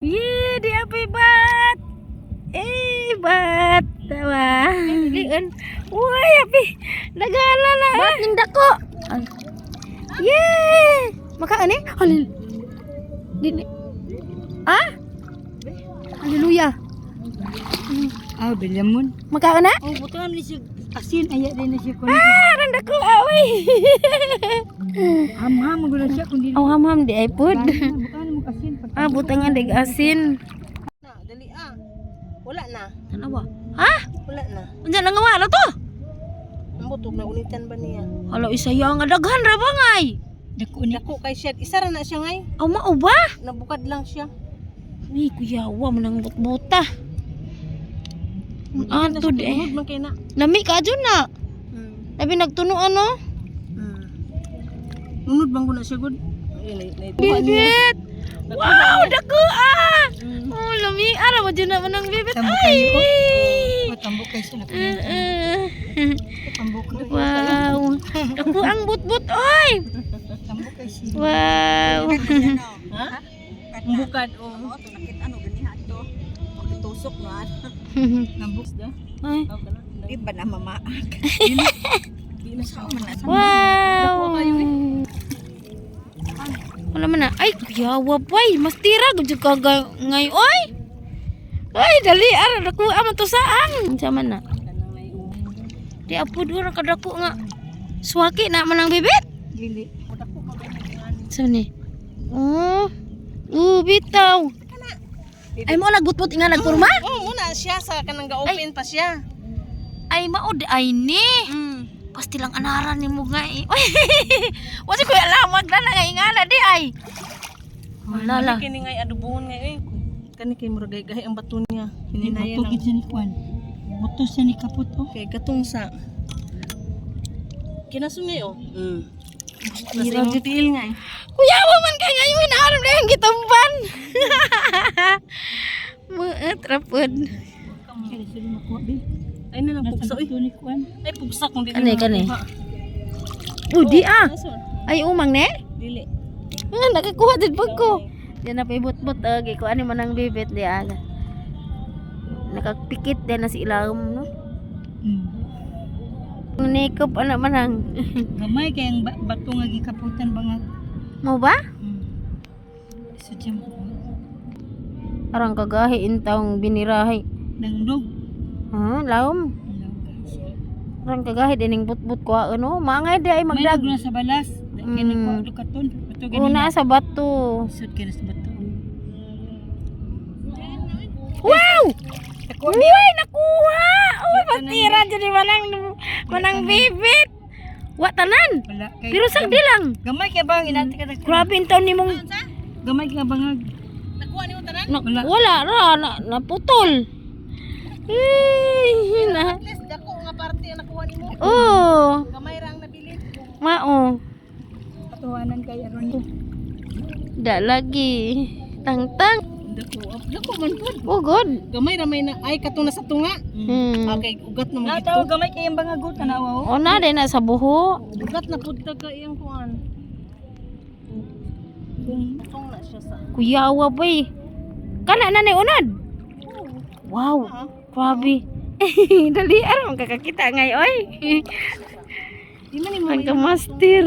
Yeah, di apoy bat. Eh, bat. Tawa. Lion. Uy, api. Nagala na. Bat ning dako. Ay. Yeah. Makaan eh? Halil. Dini. Ah? Hallelujah. Ah, bilamon. Makaan na? Oh, butangan ni siya asin aya din na siya kun. Ah, randa ko awi. Hamham mo siya kun dili. Oh, hamham di ay pud. Butangan mo asin. Ah, butangan di asin. Na, dali ah. Wala na. Tanawa. Ha? Wala na. Unsa nang wala to? Ambot og naunitan ba niya? Hala, isaya nga daghan ra ba ngay? Dako ni. Dako kay siya. Isa ra na siya ngay. Aw mao ba? Nabukad lang siya. Ni kuyawa mo nang butbuta. Ato di eh. Unod man kay na. Lami ka dyan na. Labi nagtuno ano? Unod bang ko na siya gud? Ay, Bibit! Wow, dako ah! Oh, lami ara mo dyan naman ang bibit. Tambok Ay! kayo, Oh, tambok kay siya na. Tambok kay. Wow. Dako ang butbut oy. Tambok kay siya. Wow. Ha? Bukad oh. Nambok. Ay. Di ba na mamaak? Di na siya. Wow. Wala man na. Ay, kuyawa boy. Mas tira gud ka ngay oy. Ay, dali ara dako man to saang. Unsa man na? Di apod ora kadako nga. Suwaki na man ang bibit. Dili. Sa ni? Oh. Bitaw. Ay mo nagbutbut nga nagpurma? Oh, muna siya sa kanang ga-open pa siya. Ay mao di ay ni. Pasti lang anaran ni mo nga eh. Uy, wala ko alam magdala nga ingala di ay. Wala lang. Kini ngay adubuhon ngay eh. Kani kay murag gahi ang bato niya. Hindi Hininayan bato ang gid siya ni kwan. Buto siya ni kaput oh. kay katong sa Kinasun ngay oh. Nasa Tira imong tiil nga eh. Kuya, wa man kay ngayon aron na ang gitumban. Muet rapod. Kaya siya makuha bi. Ay na lang Nasa pugsa oy. bato ni kwan. Ay pugsa kung di Kani, na kani. makuha. Udi ah. Nasun? Ay umang ne? Dili. Ah, nakakuha din pag ko. Diyan na paibot-bot ah, kay kuan ni manang bibit di ah. Nakapikit din na si ilawom no. Nikop ana manang. Gamay kay ang bato nga gikaputan ba nga. Mo ba? Sa siya makuha. Arang kagahi intawng binirahi. Nangnog. Ha, lawom. Nangnog kay siya. Arang kagahi dining butbut ko ano, maangay di ay May magdag. nagna sa balas. Kaya nagkuha do katon. Bato gani. Una sa bato. Sud kay na sa bato. Wow! Uy, nakuha! Uy, pastira dyan ni manang, manang bibit. Wa tanan. Wala kay. Pero sagdi lang. Gamay kay bang inati ka na. Grabe yung taon ni mong Gamay kay bangag. Nakuha nimo tanan? na, wala ra na, naputol. Eh, na. At least dako nga parte ang nakuha nimo. Oh, Gamay ra ang nabilin. mao. Katuwanan kay aron. Da lagi. Tangtang. Dako, dako man pud. Oh, good. Gamay ra may na ay katong nasa tunga. Okay, ugat na mo Nataw gamay kay ang bangag oh, tanawa oh. O na din na sa buho. Ugat na pud ta ka iyang kuan. Kung Tong na siya sa. Kuyawa boy. Kana na ni unod. Wow. Grabe. Dali aron kakakita ngay oy. Di man nimo Ang kamaster.